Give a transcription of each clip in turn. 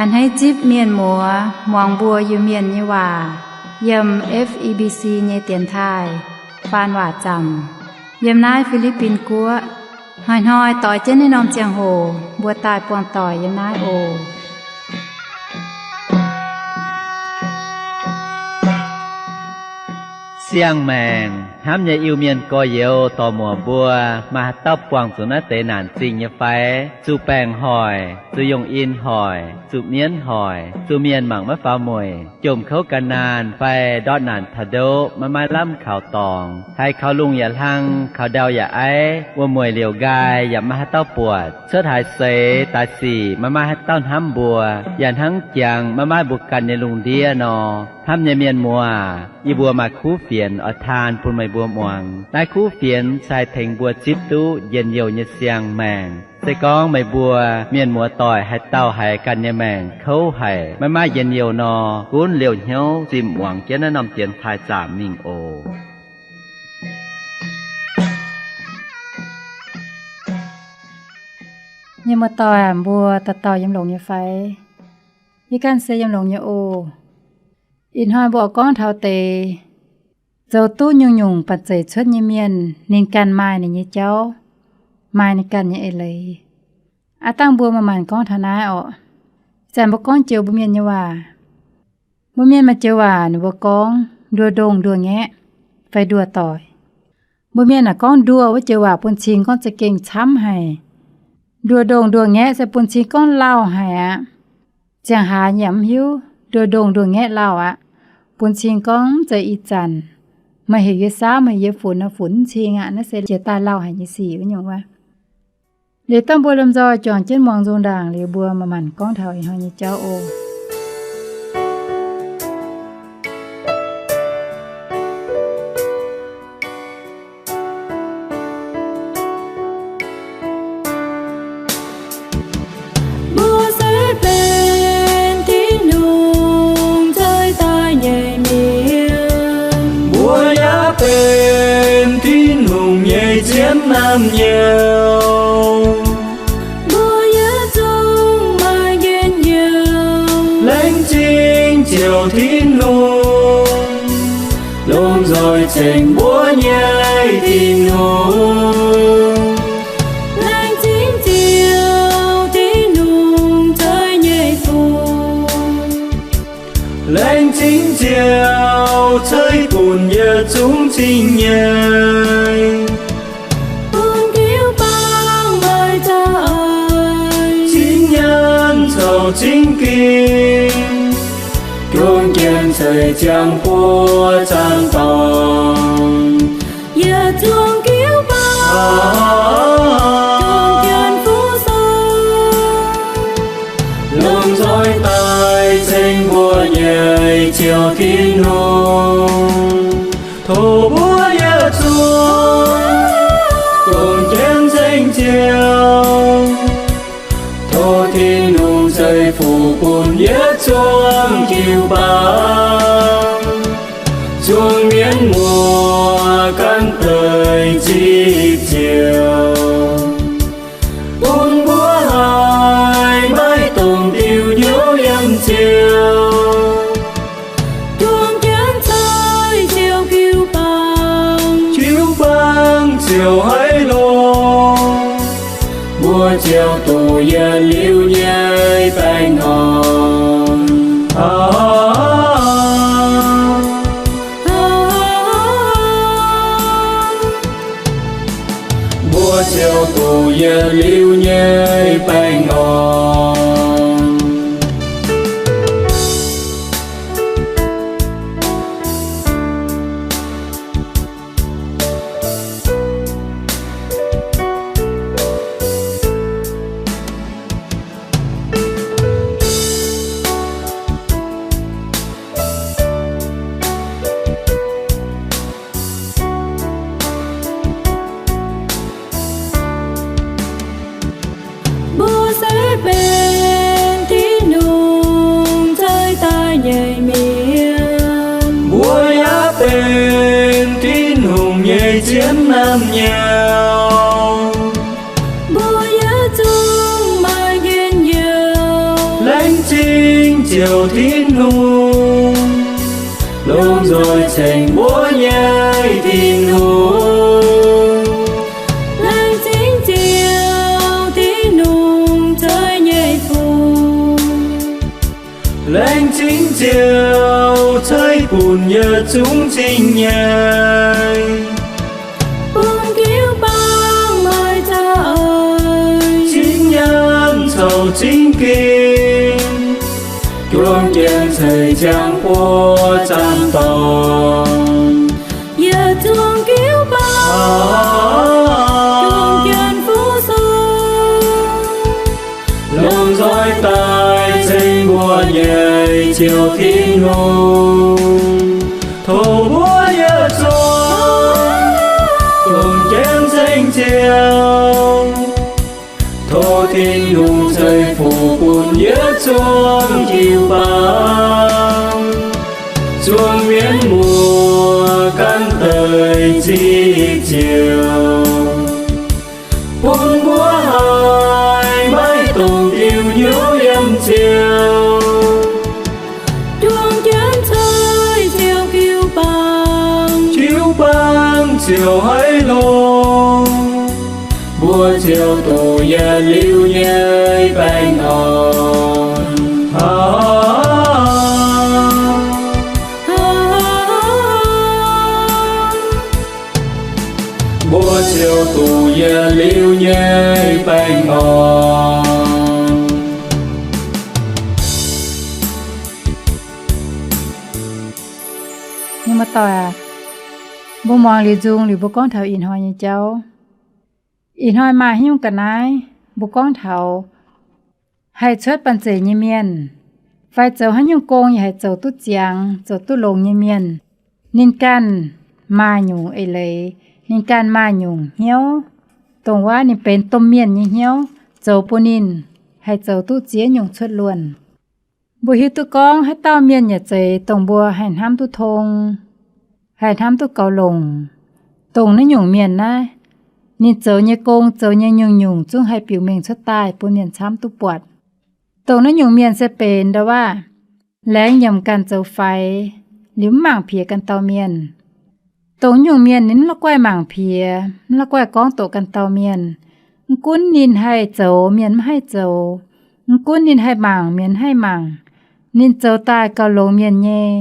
A'hneiv zipv mienh muoz muangx mbuo Iu-Mienh nyei waac yiem F E B C nyei dienx taaih faan waac zaamc yiem naaiv Fi^li^bin Guoqv. Hnoi-hnoi doix jienv naaiv norm ziangh hoc mbuo daaih buangh doic yiem naaiv oc. Siang-maengc hnamv nyei Iu-Mienh gorx-youz dorc-muoc mbuo, maaih haaix dauh buangh zuqc naaiv deix naanc zingh nyei fai? Zuqc baengc hoic, zuqc yongh in hoic, zuqc mienv hoic, zuqc mienh mangc maiv faaux mueic, jomc kouv gan naanh fai ndortv naanc taux ndoqv maiv maaih lamh kaux dorngx, haiz kaux lungh yaac hlang, kaux ndau yaac aiv, wuom-mueic liouc nqaai yaac maiv maaih haaix dauh buatc, cuotv haaix seix daaih sic maiv maaih haaix dauh hnamv mbuo, yaac hnangv jangx maiv maaih mbuo ganh nyei lungh ndiev nor. Hnamv nyei mienh muoz, yie mbuo maaih kuv fienx oix taan bun meih mbuo muangx. Naaiv kuv fienx se haih tengx mbuo zipv duqv njien-youh nyei siang-maengc. Se gorngv meih mbuo mienh muoz doic haaix dauh haiz ganh nyei maengc kouv haic, maiv maaih njien-youh nor, gunv liouh hnyouv zimh muangx jienv naaiv norm dienx taaih zaamc mingh oc. Mienh muoz doic, mbuo dauh dauh yiem longx nyei fai? Yie ganh se yiem longx nyei oc. Ih hnoi mbuo oix gorngv taux deix zoux duqv nyungc-nyungc banh zeic cuotv nyei mienh, ninh ganh maaih ninh nyei jauv, maaih ninh ganh nyei eix leiz. Aav dangh mbuo maaih maanc gorngv taux naaiv orqc. Ih zanc mbuo gorngv joux mbuo mienh nyei waac. Mbuo mienh maaih joux waac ninh mbuo gorngv, nduoh ndongh nduoh ngaeqv fai nduoh doic. Mbuo mienh naaic gorngv nduoh wuov joux waac bun cing gorngv za'gengh camv haic. Nduoh ndongh nduoh ngaeqv se bun cing gorngv lauh haic aqv. Ziangh haaix yaac mv hiuv, nduoh ndongh nduoh ngaeqv lauh aqv. Bun cing gorngv mv zeiz ih zanc meih heuc yie saauv, meih heuc yie funx nor, funx mv cing aqv. Naaiv se jiex daaih lauh haic nyei sic wuov nyungc wuov. Liuz dangh mbuo lomh nzoih juangc jienv muangx nzung ndaangc liuz mbuo manc-manc gorngv taux ih hnoi nyei jauv oc. Mbuo se benx Tin-Hungh cai daaih nyei mienh. Mbuo yaac benx Tin-Hungh nyei zien naamh nyouz. Mbuo yietc zungv maaih njien-youh. Laengz zingh Ziouv Tin-Hungh, lomh nzoih ceng mbuo nyei Tin-Hungh. Laengz zingh Ziouv Tin-Hungh cai nyei Fuqv. Laengz zingh Ziouv ceix bun yietc zungv cing nyei. Bun jiu-baang maaih za'eix, cing nyaanh caux cing ging, juang jienv ceix ziangh buoz zaangc dorngx. Yietc zungv jiu-baang, juang jienv fuqv sou, lomh nzoih daaih ceng mbuo nyei Ziouv Tin-Hungh. Tov mbuo yietc zungv dongh jienv ceng Ziouv. Tov Tin-Hungh ceix fuqv bun yietc zungv jiu-baang, zuangx mienh muoz gan deix zipv Ziouv, bun mbuo haih maiv dungx diuh hnyouv yiem Ziouv. Juang jienv ceix Ziouv jiu-baang, jiu-baang ziouc haiz longx. Mbuo Ziouv doqc yietc liuz nyei baengh orn. Mbuo Ziouv doqc yietc liuz nyei baengh orn. Mbuo se benx Tin-Hungh cai daaih nyei mienh. Mbuo yaac benx Tin-Hungh nyei zien naamh nyouz. Mbuo yietc zungv maaih njien-youh. Laengz zingh Longc nzoih ceng mbuo nyei Tin-Hungh. Laengz zingh Ziouv Tin-Hungh ceix nyei fuqv. Laengz zingh Ziouv ceix bun yietc zungv cing nyei. Bun jiu-baang maaih za'eix, cing nyaanh caux cing ging, juang jienv ceix ziangx buo zanc dorngx. Yietc zungv jiu-baang juang jienv fuqv sou, longc nzoih daaih ceng mbuo nyei Ziouv Tin-Hungh. Tov mbuo yietc zungv juang jienv ceng Ziouv. Tov Tin-Hungh ceix fuqv bun yietc zungv jiu-baang, zuangx mienv muoz gan deix zipv Ziouv, bun mbuo haih maiv dungx diuh hnyouv yiem Ziouv. Juang jienv ceix Ziouv jiu-baang, jiu-baang ziouc haiz longx, mbuo ziouc duqv yietc liuz nyei baengh orn. Mbuo ziouc duqv yietc liuz nyei baengh orn. Mienh muoz-doic aac, mbuo muangx liuz nzung liuz mbuo gorngv taux ih hnoi nyei jauv. Ih hnoi maaih haaix nyungc ga'naaiv mbuo gorngv taux haih cuotv banh zeic nyei mienh, fai zoux haaix nyungc gong yaac haih zoux duqv ziangx, zoux duqv longx nyei mienh, ninh ganh maaih nyungc eix leiz, ninh ganh maaih nyungc hnyouv, dongh wuov ninh benx domh mienh nyei hnyouv zoux bun ninh haih zoux duqv ziex nyungc cuotv luonh. Mbuo hiuv duqv gorngv haaix dauh mienh yaac zeiz dongh mbuo haih hnamv duqv tong, haih hnamv duqv gaux longc. Dongh naaiv nyungc mienh naaiv, ninh zoux nyei gong, zoux nyei nyungc-nyungc zungv haih biux mengh cuotv daaih bun mienh camv duqv buatc. Dongh naaiv nyungc mienh se benx ndau-waav laengz nyiemc ganh zoux faix, liuz mv mangc piex ganh dauh mienh. Dongh nyungc mienh ninh mv la'guaih mangc piex, mv la'guaih gorngv doqc ganh dauh mienh. Mv gunv ninh haih zoux, mienh mv haih zoux. Mv gunv ninh haih mangc, mienh mv haih mangc. Ninh zoux daaih gauh longx mienh nyei,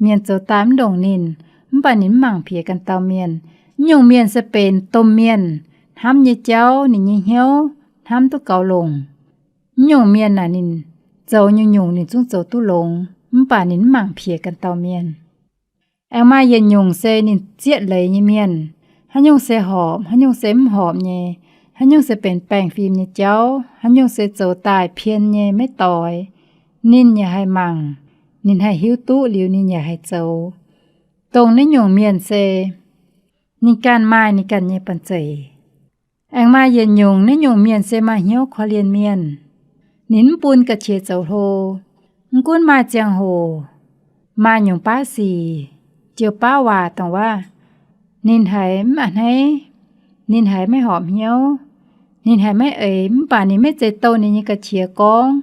mienh zoux daaih mv ndongc ninh, mv baac ninh mv mangc piex ganh dauh mienh. Naaiv nyungc mienh se benx domh mienh, hnamv nyei jauv, ninh nyei hnyouv hnamv duqv gaux longc. Naaiv nyungc mienh naaic ninh zoux nyungc-nyungc ninh zungv zoux duqv longx, mv baac ninh mv mangc piex ganh dauh mienh. Aengx maaih yietc nyungc se ninh zieqv leiz nyei mienh. Haaix nyungc se horpc, haaix nyungc se mv horpc nyei, haaix nyungc se benx baengh fim nyei jauv, haaix nyungc se zoux daaih pien nyei maiv doix, ninh yaac haih mangc, ninh haih hiuv duqv liuz ninh yaac haih zoux. Dongh naaiv nyungc mienh se ninh ganh maaih ninh ganh nyei banh zeic. Aengx maaih yietc nyungc, naaiv nyungc mienh se maaih hnyouv korv-lienh mienh. Ninh mv bun ga'qiex zoux hlo. Mv gunv maaih ziangh hoc, maaih nyungc baav sic, jiu-baauv waac dongh waac, ninh haiz mv a'hneiv, ninh haiz maiv horpc hnyouv, ninh haiz maiv eix, mv baac ninh maiv zeiz douh ninh nyei ga'qiex gorngv,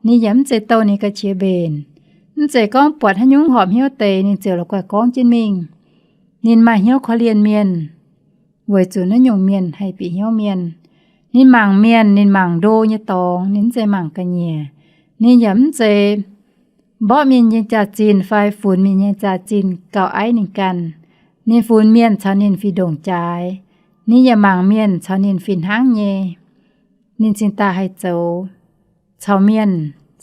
ninh yaac mv zeiz douh ninh ga'qiex mbenc. Mv zeiz gorngv buatc haaix nyungc horpc hnyouv deix ninh ziouc la'guaih gorngv jienv mingh. Ninh maaih hnyouv korv-lienh mienh, weic zuqc naaiv nyungc mienh haih bieqc hnyouv mienh. Ninh mangc mienh, ninh mangc ndo nyei dorngx, ninh mv zeiz mangc ga'nyiec. Ninh yaac mv zeiz mborqv mienh nyei jaax-zinh fai funx mienh nyei jaax-zinh gauh aiv ninh ganh. Ninh funx mienh caux ninh fih ndongc jaaix. Ninh yaac mangc mienh caux ninh fih hnangv nyei. Ninh cingx daaih haih zoux caux mienh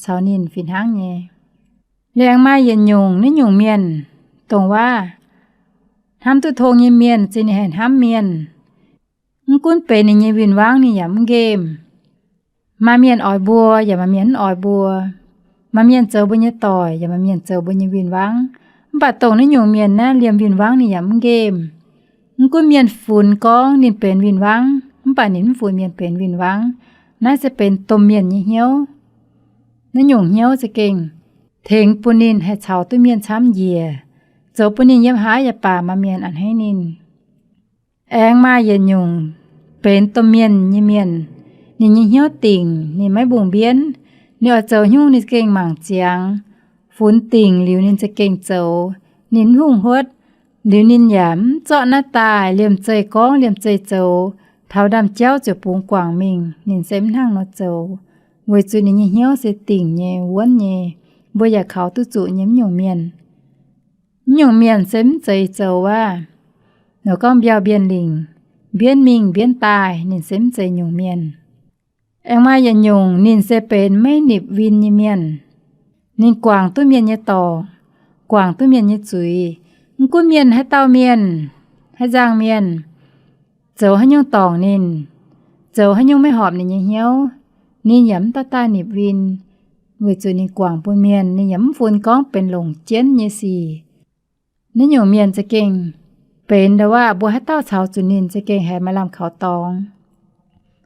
caux ninh fih hnangv nyei. Liuz aengx maaih yietc nyungc, naaiv nyungc mienh dongh waac hnamv duqv tong nyei mienh se ninh haih hnamv mienh. Mv gunv benx ninh nyei win-wangv ninh yaac mv nqemh. Maaih mienh oix mbuo yaac maaih mienh mv oix mbuo. Maaih mienh zoux mbuo nyei doic yaac maaih mienh zoux mbuo nyei win-wangv. Mv baac dongh naaiv nyungc mienh naaiv liemh win-wangv ninh yaac mv nqemh. Mv gunv mienh funx gorngv ninh benx win-wangv, mv baac ninh mv funx mienh benx win-wangv. Naaiv se benx domh mienh nyei hnyouv. Naaiv nyungc hnyouv za'gengh tengx bun ninh haih caux duqv mienh camv njiec, zoux bun ninh yiem haaix yaac baac maaih mienh a'hneiv ninh. Aengx maaih yietc nyungc benx domh mienh nyei mienh, ninh nyei hnyouv dingc, ninh maiv mbungh mbienv. Ninh oix zoux haaix nyungc ninh za'gengh mangc ziangx, funx dingc liuz ninh za'gengh zoux. Ninh mv hungh huotv, liuz ninh yaac mv zorqv naaiv daaih liemh zeih gorngv liemh zeih zoux, taux ndaamv-jauv ziouc bungx guangc mingh. Ninh se mv hnangv nor zoux, weic zuqc ninh nyei hnyouv se dingc nyei, wuonv nyei, mbuo yaac kaux duqv zuqc nyei mv nyungc mienh. Mv nyungc mienh se mv zeiz zoux aqv. Nor gorngv mbiauh mbienv lingc, mbienv mingh mbienv daaih, ninh se mv zeiz nyungc mienh. Aengx maaih yietc nyungc ninh se benx maiv nipc win nyei mienh. Ninh guangc duqv mienh nyei dorngc, guangc duqv mienh nyei zuiz. Mv gunv mienh haaix dauh mienh, haaix nzangc mienh zoux haaix nyungc dorngc ninh, zoux haaix nyungc maiv horpc ninh nyei hnyouv, ninh yaac mv dorh daaih nipc win, weic zuqc ninh guangc bun mienh, ninh yaac mv funx gorngv benx longc jienv nyei sic. Naaiv nyungc mienh za'gengh benx ndau waac mbuo haaix dauh caux zuqc ninh za'gengh haiz maaih lamh kaux dorngx.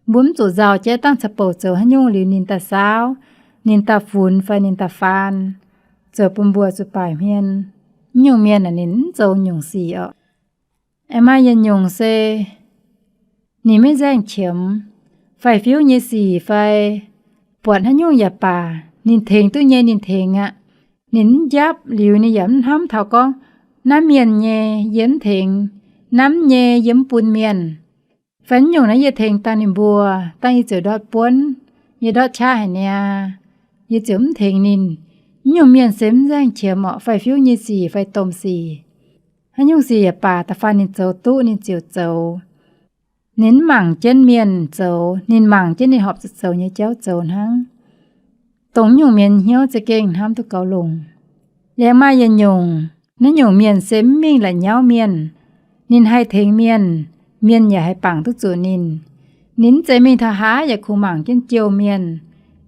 Mbuo mv zuqc nzauh jaiv dangh caux bouc zoux haaix nyungc liuz ninh daaih saauv, ninh daaih funx fai ninh daaih faan, zoux bun mbuo zuqc baaic hmien. Mv nyungc mienh aeqv, ninh mv zoux nyungc sic orqc. Aengx maaih yietc nyungc se ninh maiv nzaengh qiemx, faix-fiuv nyei sic fai buatc haaix nyungc yaac baac, ninh tengx duqv nyei ninh tengx aqv. Ninh mv njapv liuz ninh yaac mv hnamv taux gorngv, naaiv mienh nyei yie mv tengx, naaiv mv nyei yie mv bun mienh. Fai mv nyungc naaiv yie tengx dangh ninh mbuo, dangh yie ziouc ndortv buonv, yie ndortv qaqv haic niaa, yie ziouc mv tengx ninh. Mv nyungc mienh se mv nzaengh qiemx orqc, faix-fiuv nyei sic fai domh sic, haaix nyungc sic yaac baac, da'faanh ninh zoux duqv ninh ziouc zoux. Ninh mv mangc jienv mienh zoux, ninh mangc jienv ninh horpc zuqc zoux nyei jauv zoux hnangv. Dongh mv nyungc mienh hnyouv za'gengh hnamv duqv gaux longc. Liemh maaih yietc nyungc, naaiv nyungc mienh se mv mingh la'nyauv mienh. Ninh haih tengx mienh, mienh yaac haih bangc duqv zuqc ninh. Ninh mv zeiz mingh taux haaix yaac kungx mangc jienv jouh mienh,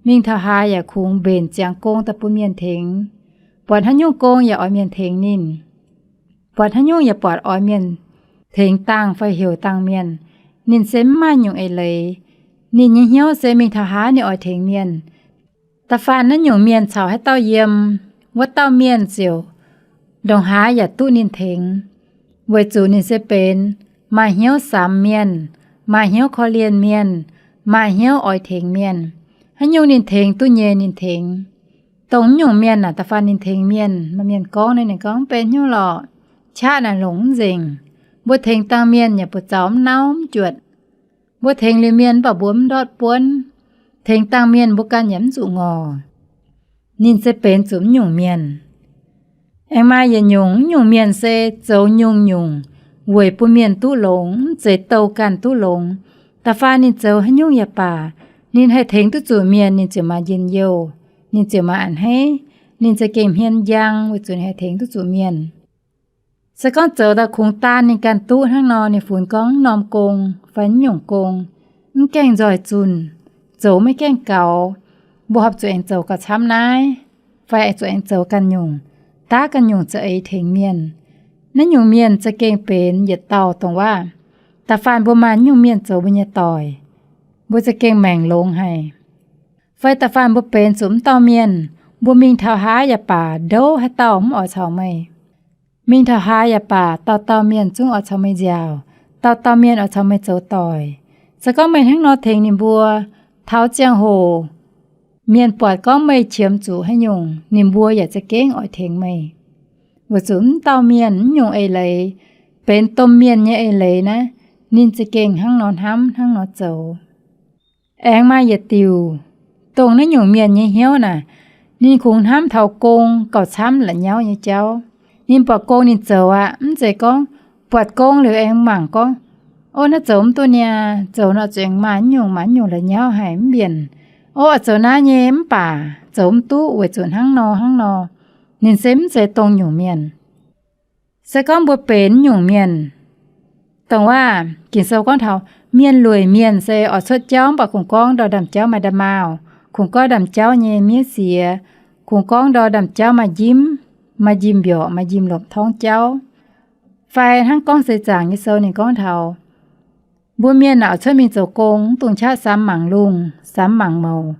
mingh taux haaix yaac kungx mbenc ziangx gong daaih bun mienh tengx. Buatc haaix nyungc gong yaac oix mienh tengx ninh. Buatc haaix nyungc yaac buatc oix mienh tengx dangh fai heuc dangh mienh. Ninh se mv maaih nyungc eix leiz. Ninh nyei hnyouv se mingh taux haaix ninh oix tengx mienh. Da'faanh naaiv nyungc mienh caux haaix dauh yiem, wuov dauh mienh ziouc ndongc haaix yaac duqv ninh tengx, weic zuqc ninh se benx maaih hnyouv samx mienh, maaih hnyouv korv-lienh mienh, maaih hnyouv oix tengx mienh. Haaix nyungc ninh tengx duqv nyei ninh tengx. Dongh mv nyungc mienh naaic, da'faanh ninh tengx mienh, maaih mienh gorngv naaiv, ninh gorngv, Mv benx hnyouv lorqc. Qaqv naaic longc mv nzengc. Mbuo tengx dangh mienh yaac buoz-zaux mv nauv mv juotc. Mbuo tengx liuz mienh mv baac mbuo mv ndortv buonv. Tengx dangh mienh mbuo ganh yaac mv zuqc ngorc. Ninh se benx zuqc mv nyungc mienh. Aengx maaih yietc nyungc, mv nyungc mienh se zoux nyungc-nyungc weic bun mienh duqv longx, mv zeiz douh ganh duqv longx. Da'faanh ninh zoux haaix nyungc yaac baac, ninh haih tengx duqv zuqc mienh, ninh ziouc maaih njien-youh, ninh ziouc maaih a'hneiv, ninh za'gengh hmien njang weic zuqc ninh haih tengx duqv zuqc mienh. Se gorngv zoux daaih kungx daan ninh ganh duqv hnangv nor, ninh funx gorngv norm gong fai mv nyungc gong, mv gaengh nzoih zunh, zoux maiv gaengh gaux, mbuo horpc zuqc aengx zoux gauh camv naaiv, fai zuqc aengx zoux ganh nyungc, daav ganh nyungc za'eix tengx mienh. Naaiv nyungc mienh za'gengh benx yietc dauh dongh waac, da'faanh mbuo maaih nyungc mienh zoux mbuo nyei doic, mbuo za'gengh maengc longx haic. Fai da'faanh mbuo benx zuqc mv dauh mienh, mbuo mingh taux haaix yaac baac ndouv haaix dauh mv oix caux meih. Mingh taux haaix yaac baac dauh dauh mienh zungv oix caux meih nziaauc, dauh dauh mienh oix caux meih zoux doic. Se gorngv meih hnangv nor tengx ninh mbuo, taux ziangh hoc mienh buatc gorngv meih qiemx zuqc haaix nyungc, ninh mbuo yaac za'gengh oix tengx meih. Weic zuqc mv dauh mienh mv nyungc eix leiz, benx domh mienh nyei eix leiz naaiv, ninh za'gengh hnangv nor hnamv hnangv nor zoux. Aengx maaih yietc diuc, dongh naaiv nyungc mienh nyei hnyouv naaic, ninh kungx hnamv taux gong gauh camv la'nyauv nyei jauv. Ninh buatc gong ninh zoux aqv, mv zeiz gorngv buatc gong liuz aengx mangc gorngv, Ov, naaiv zoux mv duqv niaa, zoux nor zuqc aengx maaih nyungc maaih nyungc la'nyauv haic mv mbienc. Ov, zoux naaiv nyei mv baac zoux mv duqv weic zuqc hnangv nor hnangv nor. Ninh se mv zeiz dongh nyungc mienh. Se gorngv mbuo benx nyungc mienh, dongh waac Ging-Sou gorngv taux mienh lueic mienh se oix cuotv jauv mv baac kungx gorngv ndau ndaamv-jauv maaih nda'maauh, kungx gorngv ndaamv-jauv nyei miev siex, kungx gorngv ndau ndaamv-jauv maaih njimv, maaih njimv mbiorqc, maaih njimv lopc torngv jauv. Fai hnangv Gorngv Seix Zaangc nyei sou ninh gorngv taux mbuo mienh naaic oix cuotv mingh zoux gong, mv dungx qaqv samx mangc lungh, samx mangc mouz.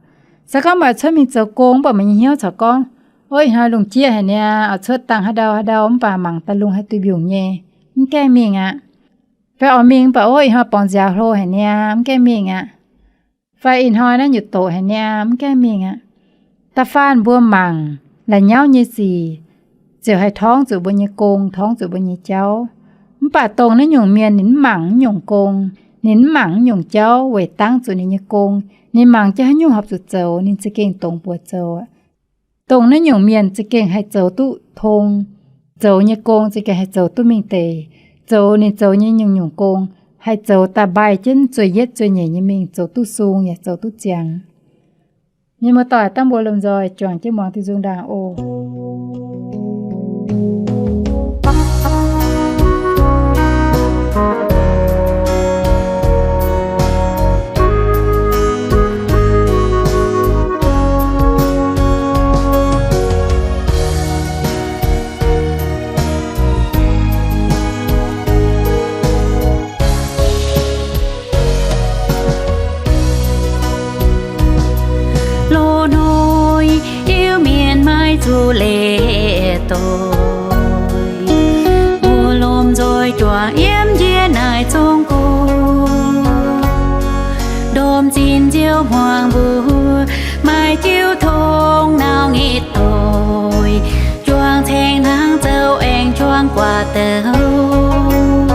Se gorngv meih oix cuotv mingh zoux gong mv baac meih nyei hnyouv corc gorngv, Ov, ih hnoi lungh jieqv haic niaa, oix cuotv dangh haaix ndau haaix ndau mv baac mangc daaih lungh haih duih mbiungc nyei, mv gaengh mingh aqv. Fai oix mingh mv baac, Ov, ih hnoi borngz nziaaux hlo haic niaa, mv gaengh mingh aqv. Fai ih hnoi naaiv nyutc doqc haic niaa, mv gaengh mingh aqv. Da'faanh mbuo mangc, la'nyauv nyei sic ziouc haih torngv zuqc mbuo nyei gong, torngv zuqc mbuo nyei jauv. Mv baac dongh naaiv nyungc mienh ninh mv mangc naaiv nyungc gong, ninh mv mangc naaiv nyungc jauv weic dangv zuqc ninh nyei gong, ninh mangc jienv haaix nyungc horpc zuqc zoux, ninh za'gengh dongz buoz zoux. Dongh naaiv nyungc mienh za'gengh haih zoux duqv tong, zoux nyei gong za'gengh haih zoux duqv mingh deix, zoux ninh zoux nyei nyungc-nyungc gong haih zoux daaih mbaih jienv zueih yietv zueih nyeic nyei mingh, zoux duqv sung yaac zoux duqv ziangx. Mienh muoz-doic, dangh mbuo lomh nzoih juangc jienv muangx Tin-Hungh ndaangc oc. Loz-hnoi Iu-Mienh maaih zuqc leih doic, mbuo lomh nzoih juangc yiem njiec naaic zong go. Ndorm zinh nziouv hmuangx mbuo maaih jiu tong nauc nitv doic, juangc ceng hnangv zoux aengx juangc guaax douz.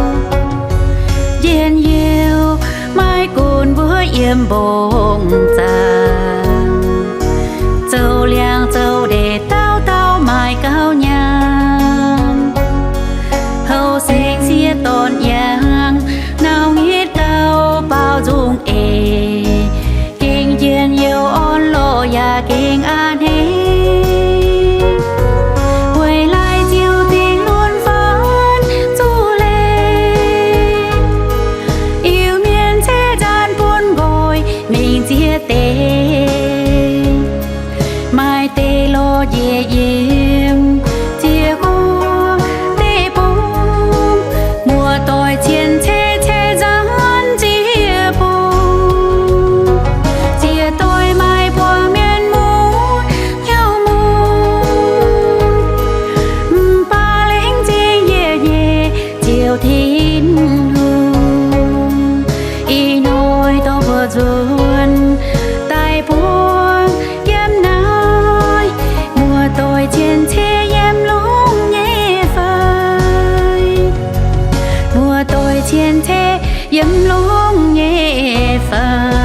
Njien-youh maaih gunv mbuo yiem mbong zaangc, zoux liangx zoux ndeic dauh dauh maaih gauh nyaanh. Houh seng sieqv dorn yangh, nauc nitv gauh baaux nzung eix, gengh njien-youh orn lorqc yaac gengh a'hneiv. Weic laaix ziouc dingc lunx faanv zuqc leiz, Iu-Mienh ceix nzaanx bun nqoi mingh ziex deix. Maaih deix lorz njiec yiem ziex guoqv deic-bung, muoz-doic cien ceix ceix nzaanx ziex bung. Ziex doic maaih buangh mienh muoz hnyouv mun, mv baac laengz zingh yietc nyeic Ziouv Tin-Hungh. Ih hnoi dorh mbuo nzuonx daaih buangh yiem naaiv, muoz-doic cien ceix yiem lungh nyei fai? Muoz-doic cien ceix yiem lungh nyei fai?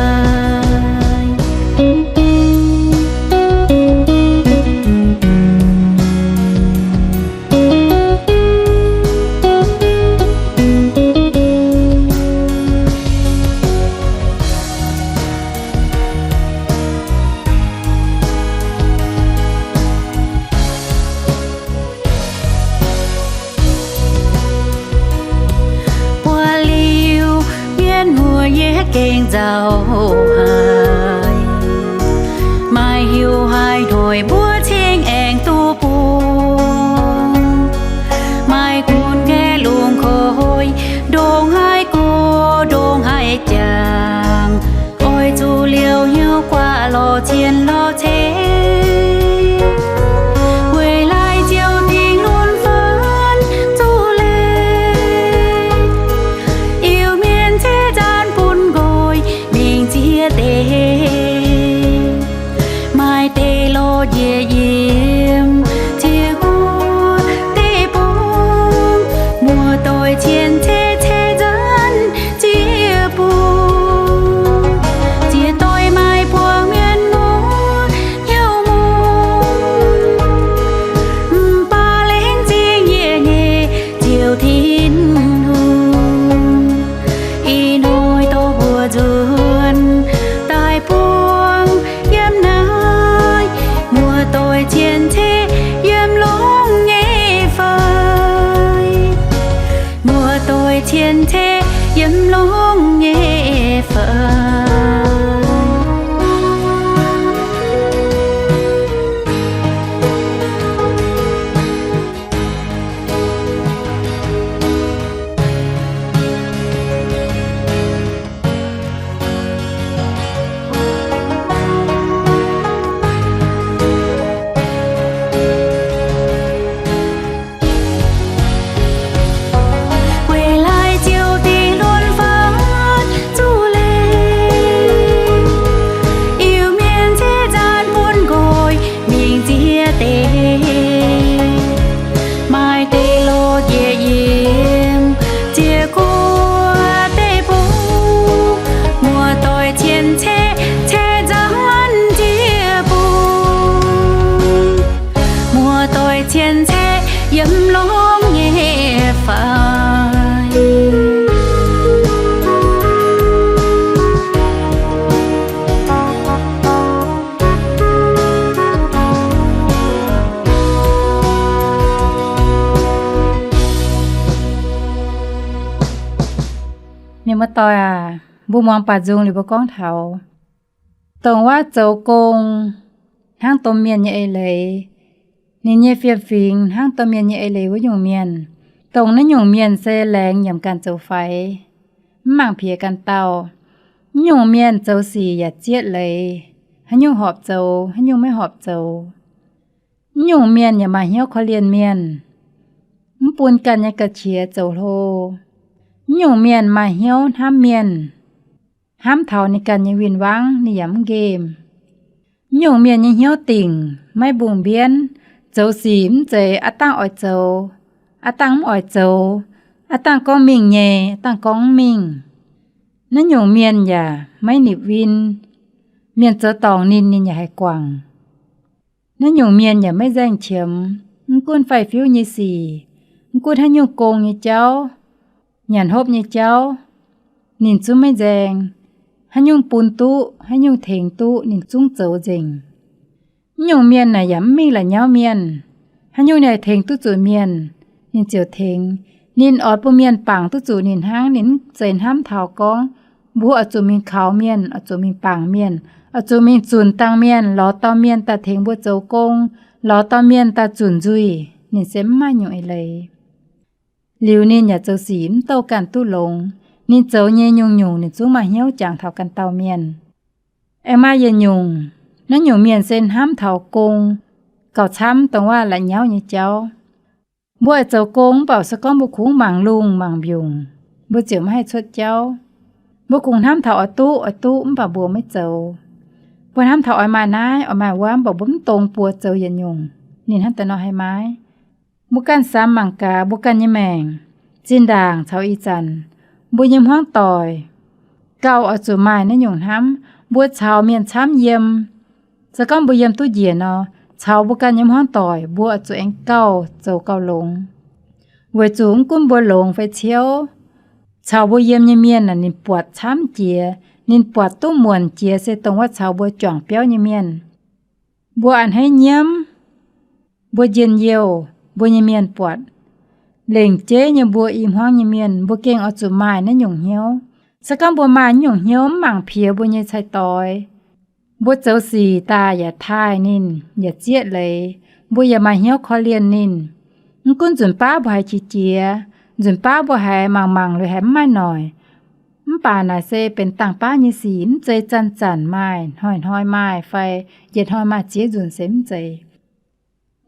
Buo liuz mienh muoz yietv gengh nzauh haic. Maaih heuc haaix hnoi mbuo cingx aengx duqv bung. Maaih gunv gaeqv lungh koi, ndongc haaix go, ndongc haaix jangx, oix zuqc liouh hnyouv guaax lorz cien lorz ceix. Weic laaix ziouc dingc lunx faanv zuqc leiz, Iu-Mienh ceix nzaanx bun nqoi mingh ziex yiem longx nyei faix. Mienh muoz-doic aac, mbuo muangx baac nzung liuz mbuo gorngv taux, dongh wuov zoux gong hnangv domh mienh nyei eix leiz, ninh nyei fiem-fingx hnangv domh mienh nyei eix leiz wuov nyungc mienh, dongh naaiv nyungc mienh se laengz nyiemc ganh zoux faix, mv mangc piex ganh dauh. Mv nyungc mienh zoux sic yaac zieqv leiz, haaix nyungc horpc zoux, haaix nyungc maiv horpc zoux. Mv nyungc mienh yaac maaih hnyouv korv-lienh mienh, mv bun ganh nyei ga'qiex zoux hlo. Mv nyungc mienh maaih hnyouv hnamv mienh, hnamv taux ninh ganh nyei win-wangv ninh yaac mv nqemh. Mv nyungc mienh nyei hnyouv dingc maiv mbungh mbienv, zoux sic mv zeiz aav dangh oix zoux, aav dangh mv oix zoux, aav dangh gorngv mingh nyei, aav dangh gorngv mv mingh. Naaiv nyungc mienh yaac maiv nipc win. Mienh zoux dorngc ninh, ninh yaac haih guangc. Naaiv nyungc mienh yaac maiv nzaeng qiemx, mv gunv faix-fiuv nyei sic, mv gunv haaix nyungc gong nyei jauv, nyanc hopv nyei jauv, ninh zungv maiv nzaeng. Haaix nyungc bun duqv, haaix nyungc tengx duqv, ninh zungv zoux nzengc. Mv nyungc mienh naaic yaac mv mingh la'nyauv mienh. Haaix nyungc ninh tengx duqv zuqc mienh, ninh ziouc tengx. Ninh oix bun mienh bangc duqv zuqc ninh hnangv. Ninh mv zeiz hnamv taux gorngv mbuo oix zuqc mingh kaux mienh, oix zuqc mingh bangc mienh, oix zuqc mingh zunc dangh mienh, lorz dauh mienh daaih tengx mbuo zoux gong, lorz dauh mienh daaih zunc nzuih. Ninh se mv maaih nyungc eix leiz. Liuz ninh yaac zoux sic mv douh ganh duqv longx. Ninh zoux nyei nyungc-nyungc ninh zungv maaih hnyouv jangx taux ganh dauh mienh. Aengx maaih yietc nyungc, naaiv nyungc mienh se hnamv taux gong gauh camv dongh wuov la'nyauv nyei jauv. Mbuo oix zoux gong mv baac se gorngv mbuo kungx mangc lungh mangc mbiungc, mbuo ziouc maiv haih cuotv jauv. Mbuo kungx hnamv taux oix duqv oix duqv mv baac mbuo maiv zoux. Mbuo hnamv taux oix maaih naaiv oix maaih wuov mv baac mbuo mv dongz buoz zoux yietc nyungc. Ninh hnangv daaih nor haih maiv. Mbuo ganh samx mangc gaax mbuo ganh nyei maengc, zinh ndaangc caux ih zanc, mbuo nyei hmuangv doic gauh oix zuqc maaih naaiv nyungc hnamv. Mbuo caux mienh camv yiem, se gorngv mbuo yiem duqv njiec nor, caux mbuo ganh nyei hmuangv doic mbuo oix zuqc aengx gauh zoux gauh longx. Weic zuqc mv gunv mbuo longx fai ciouv, caux mbuo yiem nyei mienh naaic ninh buatc camv jiex, ninh buatc duqv muonc jiex se dongh wuov caux mbuo juangc biauv nyei mienh. Mbuo a'hneiv nyiemv, mbuo njien-youh, mbuo nyei mienh buatc. Lengc jeiv nyei mbuo i hmuangv nyei mienh, mbuo gengh oix zuqc maaih naaiv nyungc hnyouv. Se gorngv mbuo maaih naaiv nyungc hnyouv mv mangc piex mbuo nyei cai-doix, mbuo zoux sic daaih yaac taaih ninh, yaac zieqv leiz, mbuo yaac maaih hnyouv korv-lienh ninh. Mv gunv nzunc baav mbuo haiz qiex jiez, nzunc baav mbuo haiz mangc mangc liuz haiz mv maaih noic, mv baac naaic se benx dangh baav nyei sic, mv zeiz zanc-zanc maaih, hnoi-hnoi maaih, fai yietc hnoi maaih ziex nzunc se mv zeiz.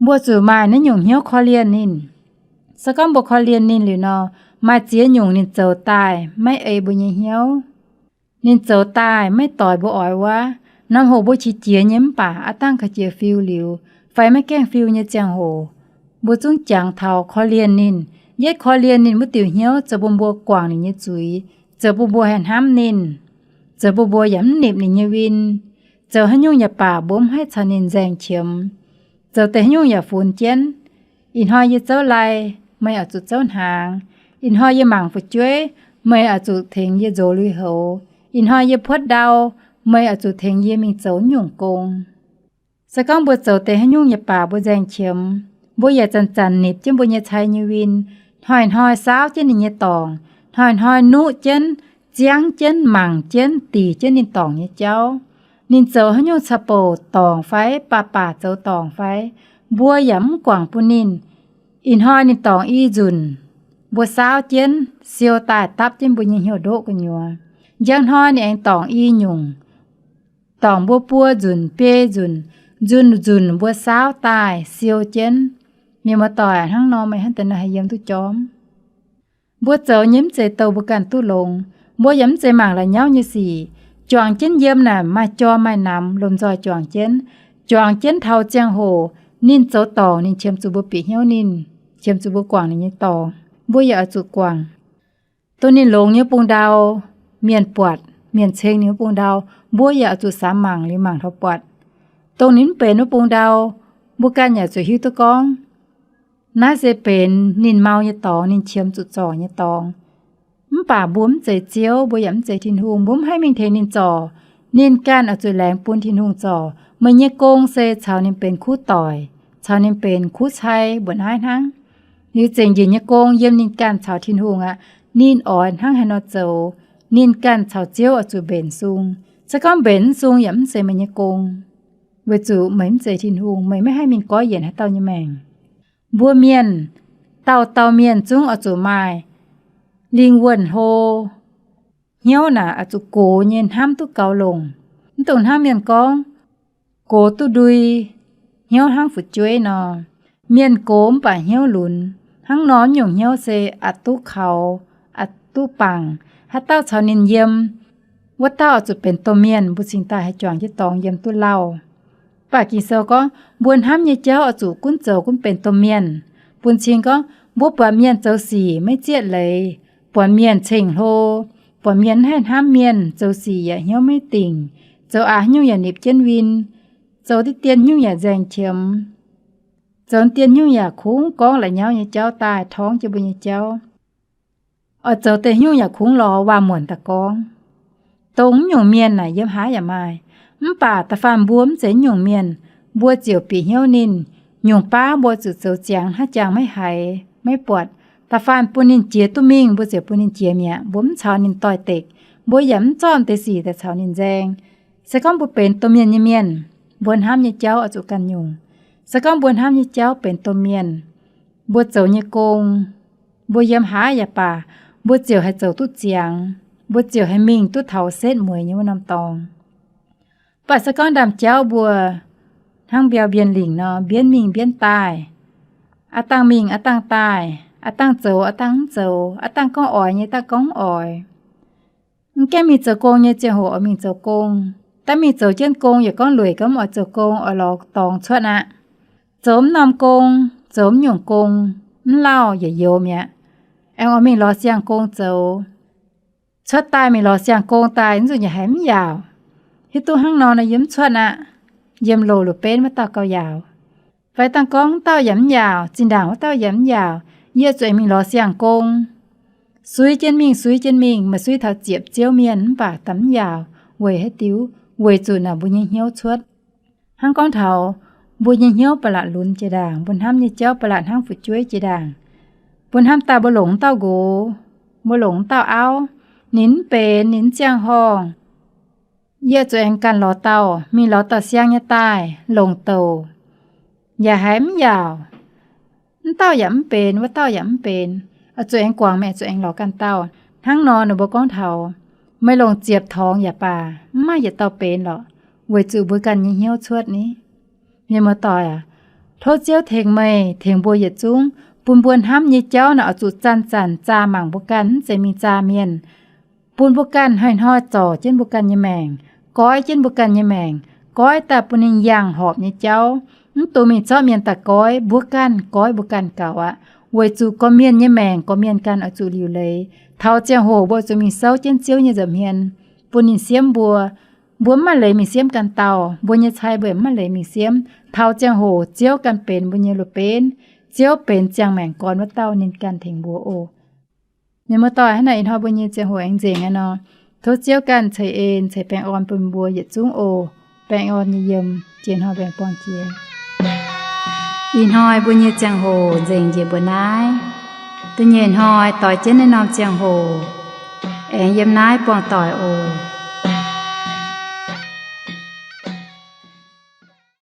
Mbuo zuqc maaih naaiv nyungc hnyouv korv-lienh ninh. Se gorngv mbuo korv-lienh ninh liuz nor, maaih ziex nyungc ninh zoux daaih maiv ei mbuo nyei hnyouv. Ninh zoux daaih maiv doix mbuo oix wuov. Norm hoc mbuo qiex jiez nyei mv baac aav dangh ga'jiex fiu liuz, fai maiv gaengh fiu nyei ziangh hoc, mbuo zungv jangx taux korv-lienh ninh. Yietv korv-lienh ninh wuov diuc hnyouv zoux bun mbuo guangc ninh nyei zuiz, zoux bun mbuo haih hnamv ninh, zoux bun mbuo yaac mv nipc ninh nyei win. Zoux haaix nyungc yaac baac mbuo mv haih caux ninh nzaeng qiemx. Zoux deix haaix nyungc yaac funx jienv. Ih hnoi yie zouv lai, meih oix zuqc zouv hnaangx. Ih hnoi yie mangc fu'jueiv, meih oix zuqc tengx yie nzox lui-houx. Ih hnoi yie puotv ndau, meih oix zuqc tengx yie mingh zoux nyungc gong. Se gorngv mbuo zoux deix haaix nyungc yaac baac mbuo nzaeng qiemx, mbuo yaac zanc-zanc nipc jienv mbuo nyei cai nyei win, hnoi-hnoi saauv jienv ninh nyei dorngc, hnoi-hnoi nuqv jienv, ziangv jienv, mangc jienv, dingc jienv ninh dorngc nyei jauv. Ninh zoux haaix nyungc ca'bouc dorngc fai baac baac zoux dorngc fai, mbuo yaac mv guangc bun ninh. Ih hnoi ninh dorngc i nzunc, mbuo saauv jienv siou daaih dapv jienv mbuo nyei hnyouv ndoqv gu'nyuoz. Njang hnoi ninh aengx dorngc i nyungc, dorngc mbuo buo nzunc biei nzunc, nzunc nzunc mbuo saauv daaih siou jienv. Mienh muoz-doic, hnangv nor meih hnangv deix nor haih yiem duqv jorm. Mbuo zoux nyei mv zeiz douh mbuo ganh duqv longx. Mbuo yaac mv zeiz mangc la'nyauv nyei sic. Juangc jienv yiem naaic maaih jorm maaih namx lomh nzoih juangc jienv. Juangc jienv taux ziangh hoc ninh zoux dorngc, ninh qiemx zuqc mbuo bieqc hnyouv ninh, qiemx zuqc mbuo guangc ninh nyei dorngc, mbuo yaac oix zuqc guangc. Dongh ninh longx nyei bung ndau, mienh buatc, mienh ceng ninh wuov bung ndau, mbuo yaac oix zuqc samx mangc liuz mangc taux buatc. Dongh ninh mv benx wuov bung ndau, mbuo ganh yaac zuqc hiuv duqv gorngv Naaiv se benx ninh mau nyei dorngx, ninh qiemx zuqc zorc nyei dorngx. Mv baac mbuo mv zeiz Ziouv, mbuo yaac mv zeiz Tin-Hungh, mbuo mv haih mingh tengx ninh zorc. Ninh ganh oix zuqc laengz bun Tin-Hungh zorc. Meih nyei gong se caux ninh benx kuv doic, caux ninh benx kuv cai mbuo naaiv hnangv. Liuz zengc njiec nyei gong yiem ninh ganh caux Tin-Hungh aqv. Ninh oix hnangv haaix nor zoux, ninh ganh caux Ziouv oix zuqc mbenc sung. Se gorngv mbenc mv sung yaac mv zeiz meih nyei gong, weic zuqc meih mv zeiz Tin-Hungh, meih maiv haih mingh goiv yienc haaix dauh nyei maengc. Mbuo mienh, dauh dauh mienh zungv oix zuqc maaih lingh wuonh hlo. Hnyouv naaic oix zuqc gox nyei hnamv duqv gaux longc. Mv dungx hnangv mienh gorngv, gox duqv ndui, hnyouv hnangv fu'jueiv nor. Mienh gox mv baac hnyouv lunx. Hnangv nor nyungc hnyouv se aqc duqv kaux, aqc duqv bangc. Haaix dauh caux ninh yiem, wuov dauh oix zuqc benx domh mienh, mbuo cingx daaih haih juangc jienv dorngx yiem duqv lauh. Mv baac Ging-Sou gorngv mbuo hnamv nyei jauv oix zuqc gunv zoux gunv benx domh mienh. Bun cing gorngv mbuo buatc mienh zoux sic maiv zieqv leiz, buatc mienh ceng-hlo, buatc mienh maiv haih hnamv mienh, zoux sic yaac hnyouv maiv dingc, zoux aqc haaix nyungc yaac nipc jienv win, zoux diqv dien haaix nyungc yaac nzaeng qiemx, zoux dien haaix nyungc yaac kungx gorngv la'nyauv nyei jauv daaih torngv jienv mbuo nyei jauv. Oix zoux deix haaix nyungc yaac kungx lorz waac-muonc daaih gorngv. Dongh wuov nyungc mienh naaic yiem haaix yaac maaih. Mv baac da'faanh mbuo mv zeiz wuov nyungc mienh, mbuo ziouc bieqc hnyouv ninh. Nyungc baav mbuo zuqc zoux ziangx hnangv jangx maiv haiz, maiv buatc. Da'faanh bun ninh jiex duqv mingh, mbuo ziouc bun ninh jiex mi'aqv. Mbuo mv caux ninh doix-dekc, mbuo yaac mv zorqv deix sic daaih caux ninh nzaeng. Se gorngv mbuo benx domh mienh nyei mienh, mbuo hnamv nyei jauv oix zuqc ganh nyungc. Se gorngv mbuo hnamv nyei jauv benx domh mienh, mbuo zoux nyei gong, mbuo yiem haaix yaac baac, mbuo ziouc haih zoux duqv ziangx, mbuo ziouc haih mingh duqv taux setv mueiz nyei wuov norm dorngx. Mv baac se gorngv ndaamv-jauv mbuo hnangv mbiauh mbienv lingc nor, mbienv mingh mbienv daaih, aav dangh mingh aav dangh daaih, aav dangh zoux aav dangh mv zoux, aav dangh gorngv oix nyei aav dangh gorngv mv oix. Mv gaengh mingh zoux gong nyei ziangh hoc oix mingh zoux gong. Daaih mingh zoux jienv gong yaac gorngv lueic gorngv mv oix zoux gong, oix lorz dorngx cuotv aqv. Zoux mv norm gong, zoux mv nyungc gong, mv lauh yaac youx mi'aqv. Aengx oix mingh lorz siang-gong zoux. Cuotv daaih mingh lorz siang-gong daaih, mv nzunc yaac haiz mv yaauc. Hiuv duqv hnangv nor nor yie mv cuotv aqv. Yiem loz la'benv wuov dauh gauh yaauc. Fai dangh gorngv wuov dauh yaac mv yaauc, zinh ndaangc wuov dauh yaac mv yaauc, yie zuqc aengx mingh lorz siang-gong. Suiv jienv mingh, suiv jienv mingh, maaih suiv taux ziepc ziouv mienh mv baac daaih mv yaauc. Weic haaix diuc? Weic zuqc naaic mbuo nyei hnyouv cuotv. Hnangv gorngv taux mbuo nyei hnyouv ba'laqc lunx jiex ndaangc, mbuo hnamv nyei jauv ba'laqc hnangv fu'jueiv jiex ndaangc. Mbuo hnamv daaih mbuo longc wuov dauh nqox, mbuo longc wuov dauh auv, ninh mv benx, ninh mv ziangh horngh. Yie zuqc aengx ganh lorz dauh, mingh lorz dauh siang nyei daaih longc douc, yaac haiz mv yaauc. Wuov dauh yaac mv benx, wuov dauh yaac mv benx. Oix zuqc aengx guangc, meih zuqc aengx lorz ganh dauh. Hnangv nor ninh mbuo gorngv taux, meih longc ziepc torngx yaac baac, mv maaih yietc dauh benx lorqc, weic zuqc mbuo ganh nyei hnyouv cuotv ni. Mienh muoz-doic aac, tov Ziouv tengx meih, tengx mbuo yietc zungv, bun mbuo hnamv nyei jauv naaic oix zuqc zanc-zanc zaah mangc mbuo ganh, mv zeiz mingh zaah mienh. Bun mbuo ganh hnoi-hnoi zorc jienv mbuo ganh nyei maengc, goiv jienv mbuo ganh nyei maengc, goiv daaih bun ninh yangh horpc nyei jauv. Mv dungx mingh zorqv mienh daaih goiv, mbuo ganh goiv mbuo ganh gaux aqv. Weic zuqc gorqv-mienh nyei maengc, gorqv-mienh ganh oix zuqc liuc leiz. Taux ziangh hoc mbuo zuqc mingh souv jienv Ziouv nyei nza'hmien, bun ninh siemv mbuo. Mbuo mv maaih leiz mingh siemv ganh dauh. Mbuo nyei cai mbuo yaac mv maaih leiz mingh siemv. Taux ziangh hoc Ziouv ganh benx mbuo nyei loz-benv. Ziouv benx ziangh maengc gorn wuov dauh, ninh ganh tengx mbuo oc. Mienh muoz-doic, hnangv naaic ih hnoi mbuo nyei ziangh hoc aengx nzengc aqv nor, tov Ziouv ganh ceix en ceix baengh orn bun mbuo yietc zungv oc. Baengh orn nyei yiem, jiex hnoi mbuo aengx buangh jiex. Ih hnoi mbuo nyei ziangh hoc nzengc njiec mbuo naaiv. Da'nyeic hnoi doix jienv naaiv norm ziangh hoc aengx yiem naaiv buangh doic oc.